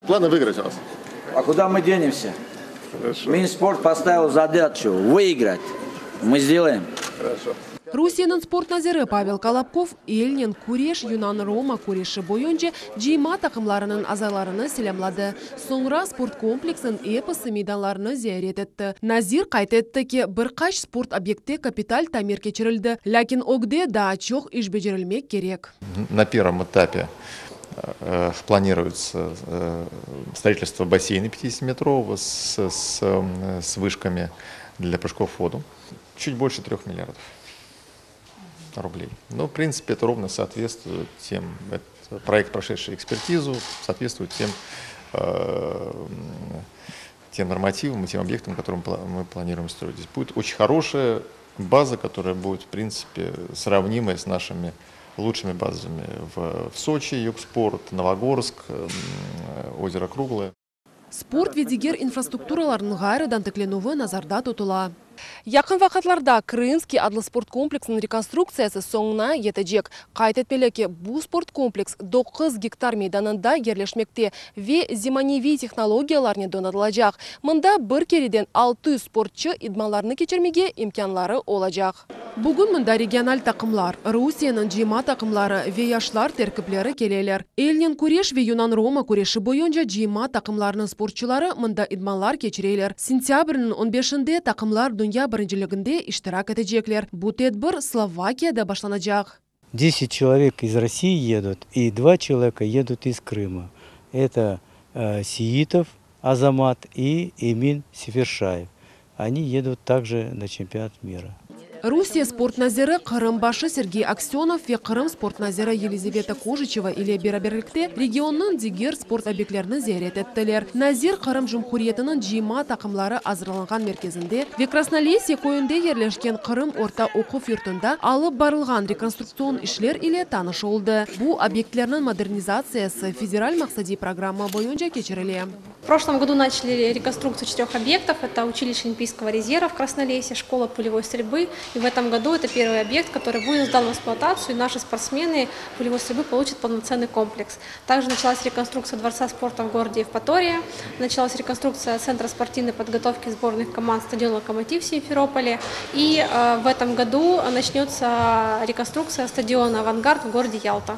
Главное выиграть у нас. А куда мы денемся? Хорошо. Минспорт поставил задачу выиграть. Мы сделаем. Хорошо. Rusiyeniñ sport naziri Pavel Kolobkov elnen küreş, yunan-roma küreşi boyunca cıyma taqımlarınıñ azalarını selâmladı. Soñra sport kompleksiniñ episi meydanlarını ziyaret etti. Nazir qayd etti ki, bir qaç sport obyektte kapital tamir keçirildi, lâkin ögde daa çoq iş becerilmek kerek. Na первом этапе планируется строительство бассейна пятидесятиметрового с с с вышками для прыжков в воду. Чуть больше трех миллиардов рублей. Но, в принципе, это ровно соответствует тем, это проект, прошедший экспертизу, соответствует тем, тем нормативам и тем объектам, которые мы планируем строить. Здесь будет очень хорошая база, которая будет, в принципе, сравнимая с нашими лучшими базами в, в Сочи, Югспорт, Новогорск, озеро Круглое. Sport ve diger infrastrukturalarnıñ ğayrıdan tiklenüvi nazarda tutula. Yaqın vaqıtlarda Krımskiy adlı sport kompleksiniñ rekonstruktsiyası soñuna yetecek. Qayd etmeli ki, bu sport kompleks doquz gektar meydanında yerleşmekte ve zemaneviy tehnologiyalarnen donatılacaq. Mında bir kereden 600 sportçı idmanlarnı keçirmege imkânları olacaq. Bugün mında regional taqımlar, Rusiyeniñ cıyma taqımları ve yaşlar terkipleri keleler. Elnen küreş ve yunan-roma küreşi boyunca cıyma taqımlarınıñ sportçuları mında idmanlar keçireler. Sentâbrniñ on beşinde taqımlar dünya birinciliginde iştirak etecekler. Bu tedbir Slovakiyada başlanacaq. Десять человек из России едут и два человека едут из Крыма. Это Сеитов Азамат и Эмин Севершаев. Они едут также на чемпионат мира. Rusiye sport naziri Qırım başı Sergey Aksönov ve Qırım sport naziri Yelizaveta Kojiçeva ile beraberlikte regionnıñ diger sport obyektlerini ziyaret ettiler. Nazir Qırım Cumhuriyetiniñ cıyma taqımları azırlanğan merkezinde ve Krasnolesye köyünde yerleşken Qırım orta oquv yurtunda alıp barılğan rekonstruktsion işler ile tanış oldı. Bu obyektlerniñ modernizatsiyası federal maqsadiy programma boyunca keçirile. В прошлом году начали реконструкцию четырех объектов. Это училище Олимпийского резерва в Краснолесье, школа пулевой стрельбы. И в этом году это первый объект, который будет сдан в эксплуатацию, и наши спортсмены пулевой стрельбы получат полноценный комплекс. Также началась реконструкция Дворца спорта в городе Евпатория, началась реконструкция Центра спортивной подготовки сборных команд стадиона «Локомотив» в Симферополе. И в этом году начнется реконструкция стадиона «Авангард» в городе Ялта.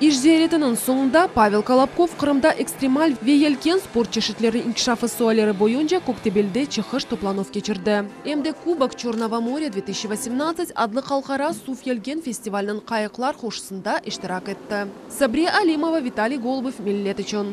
İş ziyaretiniñ soñunda Pavel Kolobkov Qırımda ekstremal ve yelken sport çeşitleri inkişafı sualleri boyunca Köktebelde çıqış toplanuv keçirdi. Em de Kubok Çörnogo morya 2018 adlı halqara suv yelken festivaliniñ qayıqlar qoşusında iştirak etti. Sabriye Alimova, Vitaliy Golubev, Millet içün.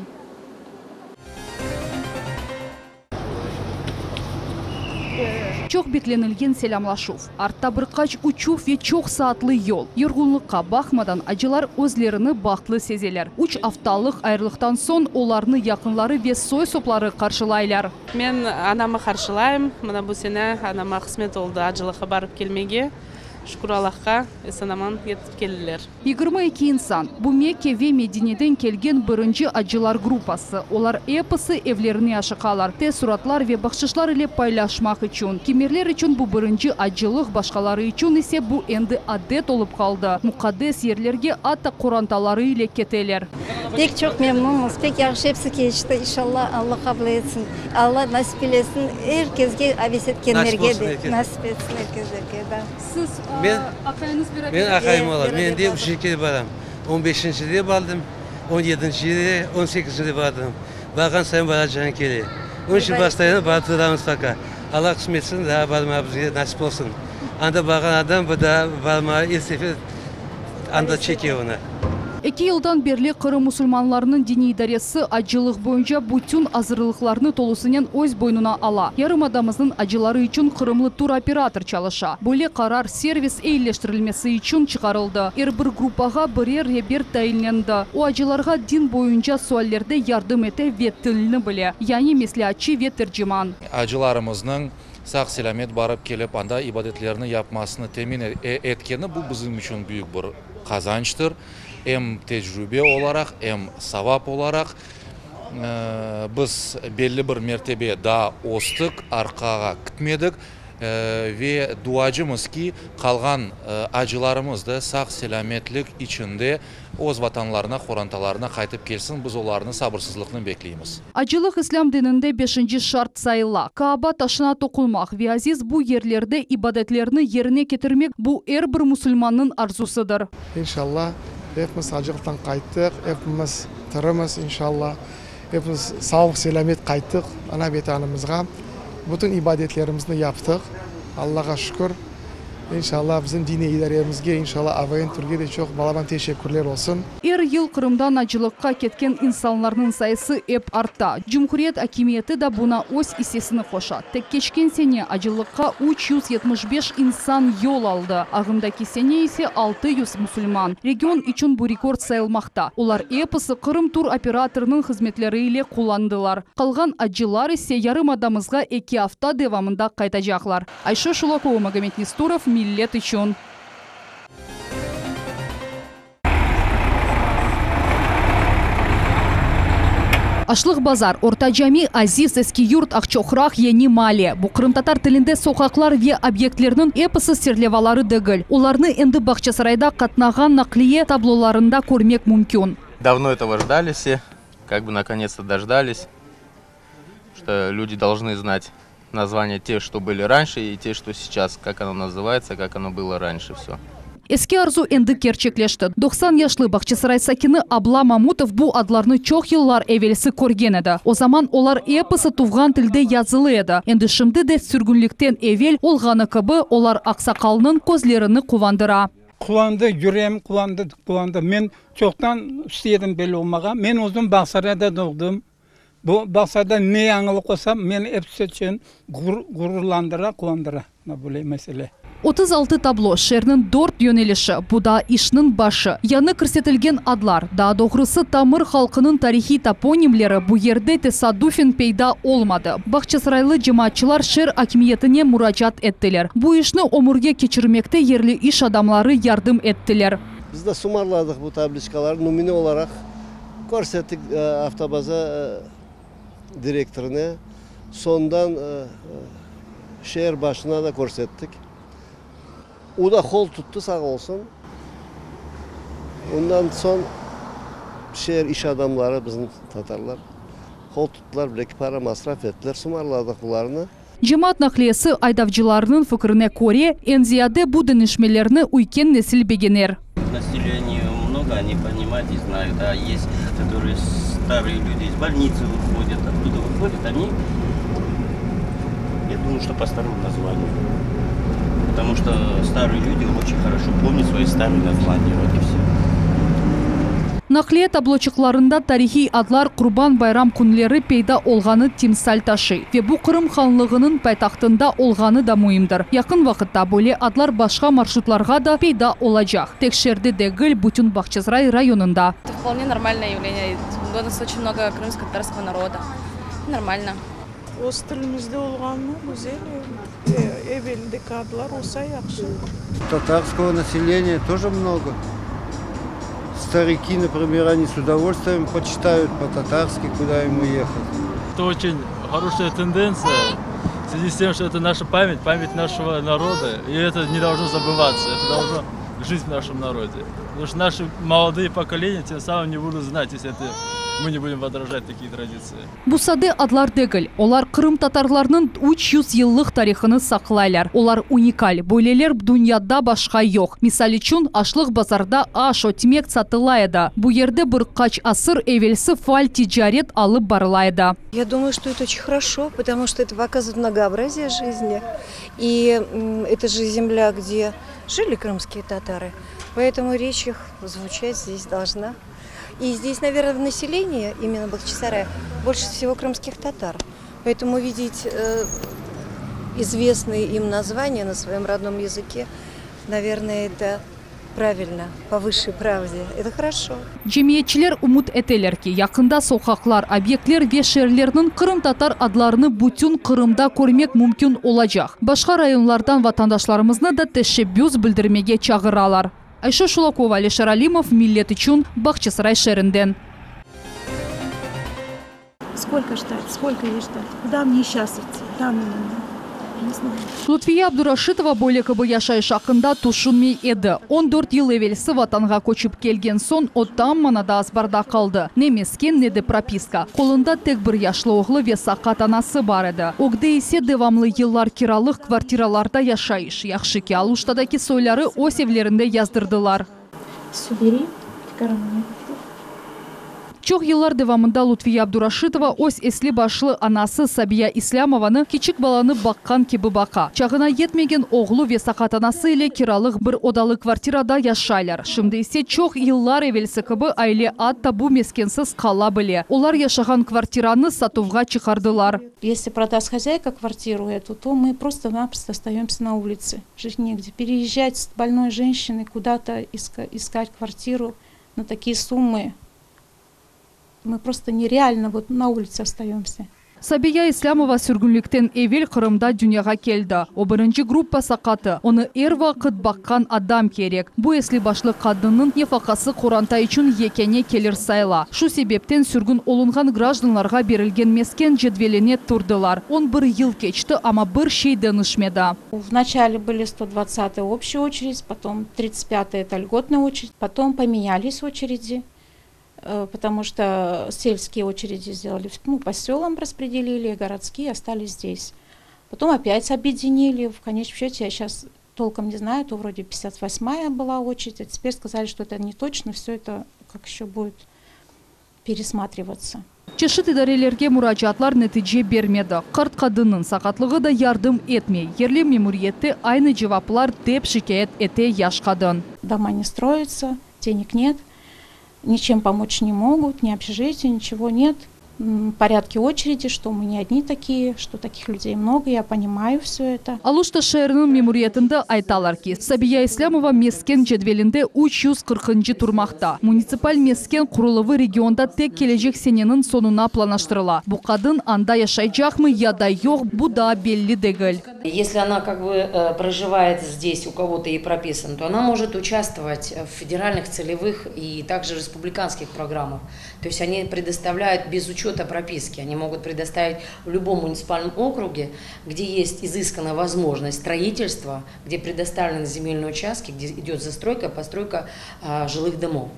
Çoq beklenilgen selâmlaşuv. Artta bir qaç uçuv ve çoq saatlı yol. Yorğunlıqqa baqmadan, acılar özlerini bahtlı sezeler. Üç aftalıq ayırılıqtan soñ olarnı yaqınları ve soy-sopları qarşılaylar. Men anamı qarşılayım. Mına bu sene anama qısmet oldı acılıqqa barıp kelmege. Şükür Allahqa, esen-aman yetip keldiler. 22 insan, bu Mekke ve Medineden kelgen birinci acılar gruppası. Olar episi evlerine aşıqalar, teessuratlar ve bahşışlar ile paylaşmaq içün. Kimerler içün bu birinci acılıq, başqaları içün ise bu endi adet olıp qaldı, muqaddes yerlerge atta qorantaları ile keteler. Pek çoq memnunmız, pek yahşı episi keçti, inşallah Alla qabul etsin, Alla nasip eylesin er kezge, aves etkenlerge de nasip etsin er kezlerge, da. Siz Men, aqayıñız beraber? Men aqayım olam. Evet, Men de beraber üçünci kere baram. On beşincide bardım, on yedincide, on sekizincide bardım. Barğan sayın baracağım kele. Onıñ içün postoyanno barıp turamız поka. Alla qısmet etsin, daa barmağa bizge nasip olsun. Anda barğan adam bir daa barmağa er sefer anda çeke onı. Eki yıldan berli Qırım musulmanlarınıñ diniy idaresi acılıq boyunca bütün azırlıqlarnı tolusınen öz boynuna ala. Yarımadamıznıñ acıları içün qırımlı turoperator çalışa. Böyle qarar servis eyileştirilmesi içün çıqarıldı. Er bir gruppağa birer reber tayinlendi. O, acılarğa din boyunca suallerde yardım ete ve tilni bile, yani mesleatçı ve terciman. Acılarımıznıñ sağ-selâmet barıp kelip, anda ibadetlerini yapmasını temin etkeni, bu bizim içün büyük bir qazançtır, em tecrübe olaraq, em savap olaraq. Biz belli bir mertebe daa östik, arqağa ketmedik. Ve duacımız ki, qalğan acılarımız da sağ-selâmetlik içinde öz vatanlarına, qorantalarına qaytıp kelsin, biz olarnı sabırsızlıqnen bekleymiz. Acılıq İslâm dininde beşinci şart sayıla. Kaaba taşına toqunmaq ve aziz bu yerlerde ibadetlerni yerine ketirmek bu er bir musulmannıñ arzusıdır. İnşallah, epimiz acılıqtan qayttıq, epimiz tirimiz, inşallah, epimiz sağlıq-selâmet qayttıq ana Vetanımızğa, bütün ibadetlerimizni yaptıq, Allağa şükür. İnşallah, bizim diniy idaremizge, inşallah, AVN Türge de çoq balaban teşekkürler olsun. Er yıl Qırımdan acılıqqa ketken insanlarnıñ sayısı ep arta. Cumhuriyet akimiyeti da buna öz issesini qoşa. Tek keçken sene acılıqqa 375 insan yol aldı, ağımdaki sene ise 600 musulman. Region içün bu rekord sayılmaqta. Olar episi Qırım tur operatorınıñ hızmetleri ile qullandılar. Qalğan acılar ise yarımadamızğa eki afta devamında qaytacaqlar. Ayşe Şulakova, Magomed Nestorov, Millet içün. Aşlıq bazar, Orta Cami, Aziz, Eski Yurt, Aqçoqraq, Yeñi Maale, bu qırımtatar tilinde soqaqlar ve obyektlerniñ episi serlevaları degil. Olarnı endi Bağçasarayda qatnağan naqliye tablolarında körmek mümkün. Давно этого ждали все, как бы наконец-то дождались, что люди должны знать названия те, что были раньше, и те, что сейчас, как оно называется, как оно было раньше, все. Eski arzu endi kerçekleşti. 90 yaşlı Bağçasaray sakini Abla Mamutov bu adlarnı çoq yıllar evelsi körgen edi. O zaman olar episi tuvğan tilde yazılı edi. Endi şimdi de sürgünlikten evel olğanı kibi olar aqsaqalnıñ közlerini quvandıra. Quvandı, yüreğim quvandı, quvandı. Men çoqtan istedim böyle olmağa. Men özüm Bağsarayda doğdım. Bu Bağsarayda ne yañılıq olsa, meni episi içün ğururlandıra, quvandıra. Mına böyle mesele. 36 tablo, şeerniñ dört yönelişi, bu daa işniñ başı. Yañı kirsetilgen adlar, daa doğrusı tamır halqınıñ tarihiy toponimleri bu yerde tesaddufen peyda olmadı. Bağçasaraylı cemaatçılar şeer akimiyetine muracaat ettiler. Bu işni ömürge keçirmekte yerli iş adamları yardım ettiler. Biz de sumarladıq bu tabliçkalarnı, nümüne olaraq körsettik avtobaza direktorına, soñdan şeer başına da körsettik. O da qol tuttı, sağ olsun. Ondan soñ şeer iş adamları, bizim tatarlar, qol tuttılar, bir-eki para masraf ettiler, sumarladıq bularnı. Cemaat naqliyesi aydavcılarınıñ fikrine köre, eñ ziyade bu deñişmelerni üyken nesil begener. Naseleniye mnogo, oni ponimayut i znayut, a est, kotorıye starıye lüdi iz bolnitsy vıhodyat, ottuda vıhodyat, oni, ya dumayu, çto po staromu nazvaniyu, potomu çto starıye lüdi oçen horoşo pomnyat svoi starıye nazvaniya, vot i vse. Naqliye tabloçıqlarında tarihiy adlar Qurban bayram künleri peyda olğanı timsal taşıy ve bu Qırım hanlığınıñ paytahtında olğanı da müimdir. Yaqın vaqıtta böyle adlar başqa marşrutlarğa da peyda olacaq, tek şeerde degil, bütün Bağçasray rayonında. Это вполне нормальное явление. У нас очень много крымско-татарского народа. Нормально. Öz tilimizde olğanı güzel, eveldeki adlar olsa yahşı. Татарского населения тоже много. Старики, например, они с удовольствием почитают по-татарски, куда ему ехать. Это очень хорошая тенденция в связи с тем, что это наша память, память нашего народа, и это не должно забываться, это должно жить в нашем народе. Потому что наши молодые поколения тем самым не будут знать, если это мы не будем возрождать такие традиции. Bu sade adlar degil, olar qırımtatarlarnıñ 300 yıllıq tarihını saqlaylar. Olar unikal, böyleler dünyada başqa yoq. Misal içün, Aşlıq bazarda aş, ötmek satıla edi. Bu yerde bir qaç asır evelsi faal ticaret alıp barıla edi. Ya dumayu, çto eto oçen horoşo, potomu çto eto pokazıvaet mnogoobrazие жизни. И eto je zemlâ, gde jili krımskiye tatarı, poetomu reç ih zvuçat zdes dolžna. И здесь, наверно, в населении именно Бахчисарая больше всего крымских татар. Поэтому увидеть известные им названия на своем родном языке, наверное, это правильно, по высшей правде. Это хорошо. Cemiyetçiler ümüt eteler ki, yaqında soqaqlar, obyektler ve şeerlerniñ qırımtatar adlarını bütün Qırımda körmek mümkün olacaq. Başqa rayonlardan vatandaşlarımıznı da teşebbüs bildirmege çağıralar. Ayşe Şulakova, Alişer Alimov, Millet içün, Bağçasaray şeerinden. Skolko jdat, skolko ey jdat, kuda mne şças idti, в данный момент? Не знаю. Lutfiye Abduraşitova böyle kibi yaşayış aqqında tüşünmey edi. 14 yıl evelsi vatanğa köçip kelgen soñ, o tam manada azbarda qaldı. Ne mesken, ne de propiska. Qolunda tek bir yaşlı oğlu ve saqat anası bar edi. Ögde ise devamlı yıllar kiralıq kvartiralarda yaşayış. Yahşı ki, Aluştadaki soyları öz evlerinde yazdırdılar. Su bereyim, tikaranı. Çoq yıllar devamında Lutfiye Abduraşitova öz esli-başlı anası Sabiya İslâmovanı kiçik balanı baqqan kibi baqa. Çağına yetmegen oğlu ve saqat anası ile kiralıq bir odalı kvartirada yaşaylar. Şimdi ise çoq yıllar evelsi kibi aile atta bu meskensiz qala bile. Olar yaşağan kvartiranı satuvğa çıqardılar. Если продаст хозяйка квартиру эту, то мы просто-напросто остаемся на улице. Жить негде. Переезжать с больной женщиной куда-то, искать квартиру на такие суммы, мы просто нереально вот на улице остаемся. Sabiya İslâmova sürgünlikten evel Qırımda dünyağa keldi. O birinci gruppa saqatı. Onı er vaqıt baqqan adam kerek. Bu esli-başlı qadınnıñ nefaqası qoranta içün yekâne kelir sayıla. Şu sebepten sürgün olunğan grajdanlarğa berilgen mesken cedveline turdılar. 11 yıl keçti, amma bir şey deñişmedi. Вначале были 120 общая очередь, потом 35 это льготная очередь, потом поменялись очереди, потому что сельские очереди сделали, ну, по селам распределили, городские остались здесь. Потом опять объединили, в конечном счете я сейчас толком не знаю, то вроде 58-я была очередь, а теперь сказали, что это не точно, все это как еще будет пересматриваться. Çeşit idarelerge muracaatlar netice bermedi. Qart qadınnıñ saqatlığı da yardım etmey. Yerli memuriyette aynı cevaplar dep şikâyet ete yaş qadın. Дома не строятся, денег нет, ничем помочь не могут, ни общежития, ничего нет. Порядке очереди, что мы не одни такие, что таких людей много, я понимаю все это. Aluşta şeeriniñ memuriyetinde aytalar ki, Sabiya İslâmova mesken cedvelinde 340 turmaqta. Munitsipal mesken quruluvı regionda tek kelecek seneniñ soñuna planlaştırıla. Bu qadın anda yaşaycaqmı ya da yoq, bu daa belli degil. Если она как бы проживает здесь у кого-то и прописан, то она может участвовать в федеральных целевых и также республиканских программах. То есть они предоставляют без учета прописки, они могут предоставить в любом муниципальном округе, где есть изысканная возможность строительства, где предоставлены земельные участки, где идет застройка, постройка жилых домов.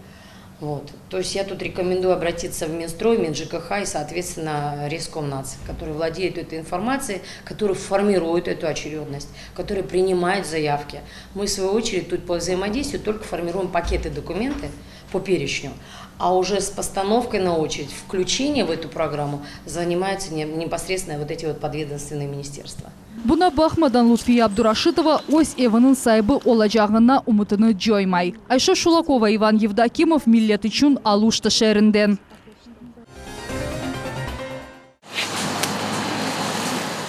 Вот. То есть я тут рекомендую обратиться в Минстрой, МинЖКХ и, соответственно, Рескомнац, который владеет этой информацией, который формирует эту очередность, который принимает заявки. Мы, в свою очередь, тут по взаимодействию только формируем пакеты документы по перечню, а уже с постановкой на очередь, включение в эту программу занимаются непосредственно вот эти вот подведомственные министерства. Buña baqmadan Lutfiye Abduraşitova öz eviniñ saibi olacağına ümütini coymay. Ayşe Şulakova, Ivan Yevdokimov, Millet içün Aluşta şeerinden.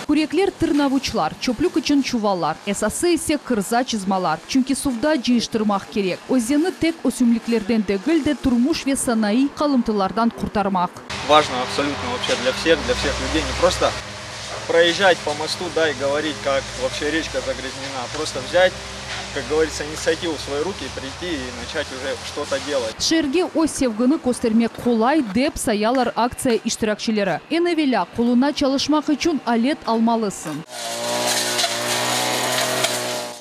Kürekler, tırnavuçlar, çöplük içün çuvallar, esası ise kırza çızmalar. Çünki suvda cıyıştırmaq kerek. Özenni tek ösümliklerden degil de turmuş ve sanayı qalımtılardan qurtarmaq. Важно абсолютно вообще для всех, для всех людей не просто проезжать по мосту, да, и говорить, как вообще речка загрязнена, а просто взять, как говорится, инициативу в свои руки, прийти и начать уже что-то делать. Şeerge öz sevgini köstermek qolay dep sayalar aktsiya iştirakçileri. Eñ evelâ qoluña çalışmaq içün alet almalısıñ.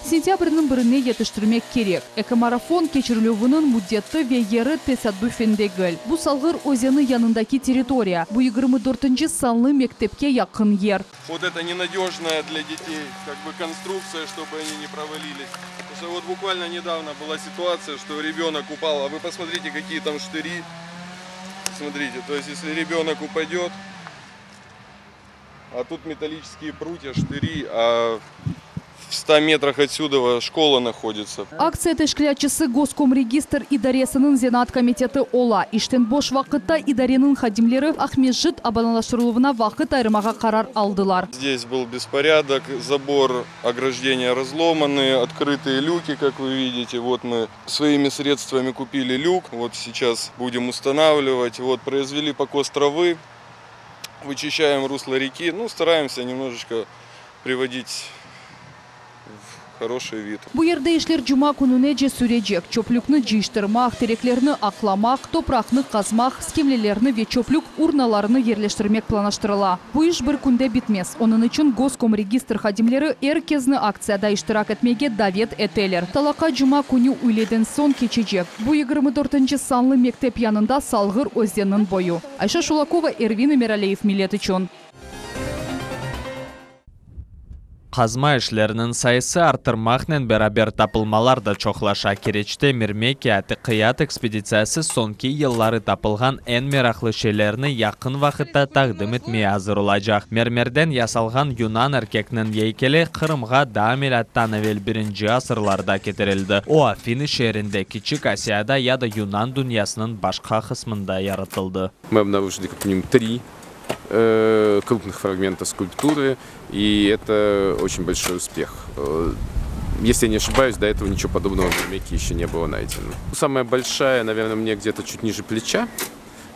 Sentâbrniñ birine yetiştirmek kerek. Ekomarafon keçirilüviniñ müddeti ve yeri tesadüfen degil. Bu Salğır özeni yanındaki territoriya. Bu 24 sanlı mektepke yaqın yer. Вот это ненадежная для детей как бы конструкция, чтобы они не провалились. Потому что вот буквально недавно была ситуация, что ребенок упал, а вы посмотрите, какие там штыри. Смотрите, то есть если ребенок упадет, а тут металлические прутья, штыри, а в 100 метрах отсюда школа находится. Aktsiya teşkilâtçısı Госкомрегистр idaresiniñ zenaat komiteti ola. İşten boş vaqıtta idareniñ hadimleri Aqmescit abadanlaştırıluvına vaqıt ayırmağa qarar aldılar. Здесь был беспорядок, забор, ограждения разломаны, открытые люки, как вы видите. Вот мы своими средствами купили люк, вот сейчас будем устанавливать. Вот произвели покос травы, вычищаем русло реки, ну, стараемся немножечко приводить в Хороший вид. Bu yerde işler cuma kününece sürecek, çöplükni cıyıştırmaq, tereklerni aqlamaq, topraqnı qazmaq, skemlelerni ve çöplük urnalarını yerleştirmek planlaştırıla. Bu iş bir künde bitmez, onıñ içün Goskomregistr hadimleri er kezni aktsiyada iştirak etmege davet eteler. Talaqa cuma künü üyleden soñ keçecek. Bu yigirmi dörtünci sanlı mektep yanında Salğır özenniñ boyu. Ayşe Şulakova, Ervin Emiraliyev, Millet içün. Qazma işleriniñ sayısı arttırmaqnen beraber tapılmalar da çoqlaşa. Keriçte Mirmekiy atiqiyat ekspeditsiyası soñki yılları tapılğan eñ meraqlı şeylerni yaqın vaqıtta taqdim etmege azır olacaq. Mermerden yasalğan yunan erkekniñ eykeli Qırımğa daa milâttan evel birinci asırlarda ketirildi. O, Afiny şeerinde, Kiçik Asiyada ya da yunan dünyasınıñ başqa qısmında yaratıldı. Мы обнаружили как минимум три крупных фрагмента скульптуры, и это очень большой успех. Если я не ошибаюсь, до этого ничего подобного в Мирмекии еще не было найдено. Самая большая, наверное, мне где-то чуть ниже плеча.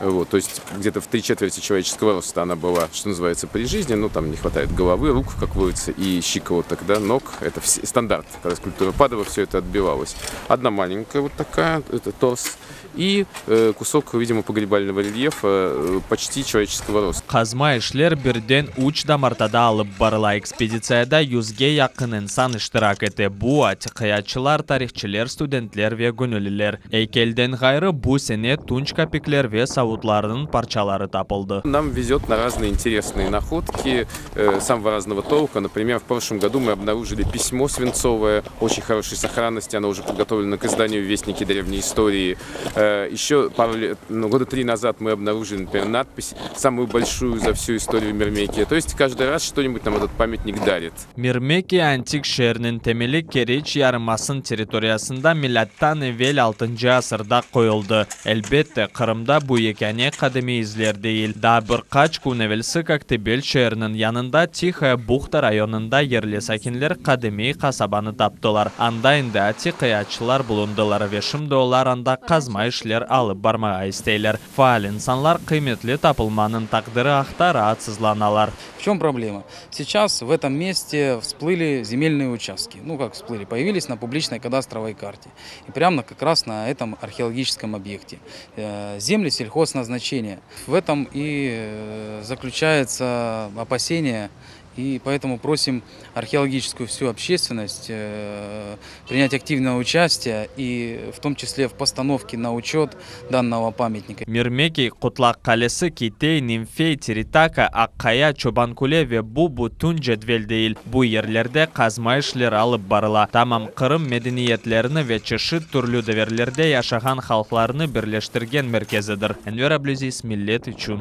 Вот, то есть где-то в три четверти человеческого роста она была, что называется, при жизни. Ну, там не хватает головы, рук, как водится, и щиколоток, да, ног. Это все, стандарт. Когда скульптура падала, все это отбивалось. Одна маленькая вот такая, это торс, и э, кусок, видимо, погребального рельефа э, почти человеческого роста. Qazma işler birden üç damartada alıp barıla. Ekspeditsiyada yüzge yaqın insan iştirak ete. Bu atiqiyatçılar, tarihçiler, studentler ve göñülliler. Eykelden ğayrı bu sene tunç kapikler ve savutlarnıñ parçaları tapıldı. Нам везет на разные интересные находки э, самого разного толка. Например, в прошлом году мы обнаружили письмо свинцовое, очень хорошей сохранности, оно уже подготовлено к изданию в Вестнике древней истории. Э, еще пару лет, ну, года три назад мы обнаружили, например, надпись, самую большую за всю историю Мирмекия. То есть каждый раз что-нибудь нам этот памятник дарит. Mirmekiy antik şeeriniñ temeli Keriç yarımadasınıñ territoriyasında milâttan evel altıncı asırda qoyuldı. Elbette, Qırımda bu yekâne qadimiy izler degil. Daa bir qaç kün evelsi Koktebel şeeriniñ yanında Tihaya Buhta rayonında yerli sakinler qadimiy qasabanı taptılar. Anda endi atiqiyatçılar bulundılar ve şimdi olar anda qazma işler alıp barmağa isteyler. Faal insanlar qıymetli tapılmanıñ taqdiri aqta raatsızlanalar. В чем проблема? Сейчас в этом месте всплыли земельные участки. Ну как всплыли, появились на публичной кадастровой карте. И прямо как раз на этом археологическом объекте. Э, земли сельхозназначения. В этом и э, заключается опасение и поэтому просим археологическую всю общественность э, принять активное участие и в том числе в постановке на учет данного памятника. Mirmekiy, Qutlaq Qalesi, Kitey, Nimfey, Tiritaka, Aqqaya, Çobanqule ve bu bütün cedvel degil. Bu yerlerde qazma işleri alıp barıla. Tamam Qırım medeniyetlerini ve çeşit türlü devirlerde yaşağan halqlarnı birleştirgen merkezidir. Enver Ablüziz, Millet içün.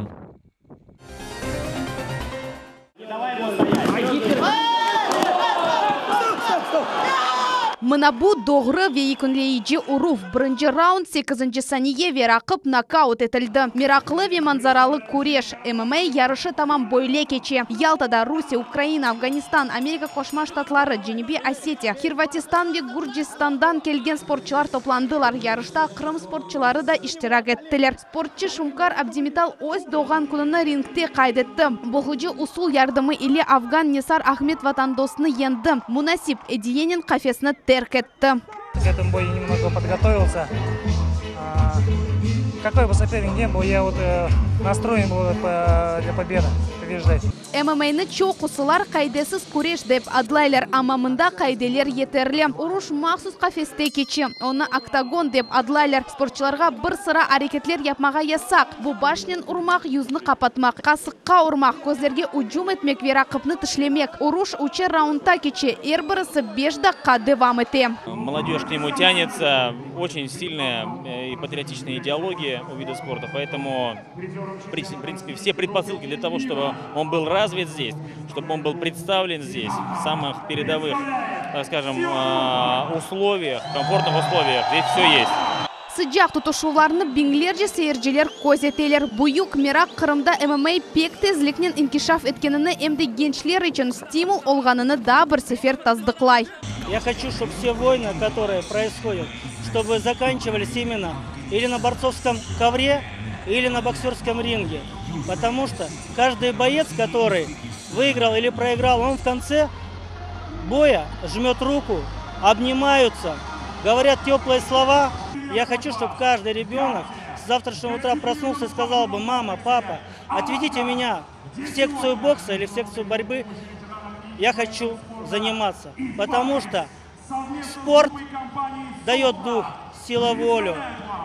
Mına bu doğru ve yekünleyici uruv. Birinci raund, sekizinci saniye ve raqip nokaut etildi. Meraqlı ve manzaralı küreş. MMA yarışı tamam böyle keçe. Yaltada Rusiye, Ukraina, Afganistan, Amerika Qoşma Ştatları, Cenübiy Osetiya, Hirvatistan ve Gürcistandan kelgen sportçılar toplandılar. Yarışta Qırım sportçıları da iştirak ettiler. Sportçı Şumkar Abdemital öz doğğan kününi ringte qayd etti. Boğucı usul yardımı ile afgan Nesar Ahmed vatandostını yeñdi, munasip ediyenen qafesni terk etti. К этому бою немного подготовился. Какой бы соперник ни был, я вот настроен был для победы, побеждать. MMAnı çoqusılar qaidesiz küreş dep adlaylar, amma mında qaideler yeterli. Uruş mahsus qafeste keçe, onı oktagon dep adlaylar. Sportçılarğa bir sıra areketler yapmağa yasaq. Bu başnen urmaq, yüzni qapatmaq, qasıqqa urmaq, közlerge ücüm etmek ve raqipni tişlemek. Uruş üçer raundta keçe, er birisi beş daqqa devam ete. Молодежь к нему тянется, очень сильная и патриотичная идеология у вида спорта, поэтому, в принципе, все предпосылки для того, чтобы он был развит здесь, чтобы он был представлен здесь в самых передовых, так скажем, условиях, комфортных условиях, здесь все есть. Sıcaq tutuşuvlarnı biñlerce seyirciler köz eteler. Büyük meraq Qırımda MMA pek tezliknen inkişaf etkenini em de gençler içün stimul olğanını daa bir sefer tasdıqlay. Я хочу, чтобы все войны, которые происходят, чтобы заканчивались именно или на борцовском ковре, или на боксерском ринге. Потому что каждый боец, который выиграл или проиграл, он в конце. Боя жмет руку, обнимаются, говорят теплые слова. Я хочу, чтобы каждый ребенок с завтрашнего утра проснулся и сказал бы, мама, папа, отведите меня в секцию бокса или в секцию борьбы, я хочу заниматься. Потому что спорт дает дух, сила волю,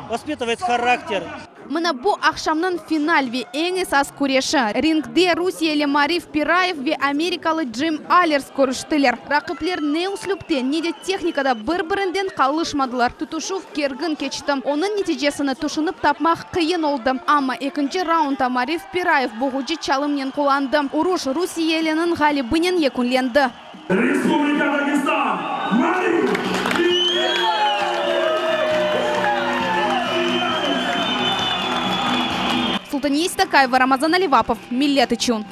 воспитывает характер. Mına bu aqşamnıñ final ve eñ esas küreşi. Ringde rusiyeli Marif Pirayev ve amerikalı Cim Alers körüştiler. Raqipler ne üslüpte, ne de tehnikada bir-birinden qalışmadılar. Tutuşuv kergin keçti. Onıñ neticesini tüşünip tapmaq qıyın oldı. Amma ekinci raundda Marif Pirayev boğucı çalımnen qullandı. Uruş rusiyeliniñ ğalibinen yekünlendi. Respublika Dagestan, Marif Pirayev! Sultaniye Stakayeva, Ramazan Alivapov, Millet içün.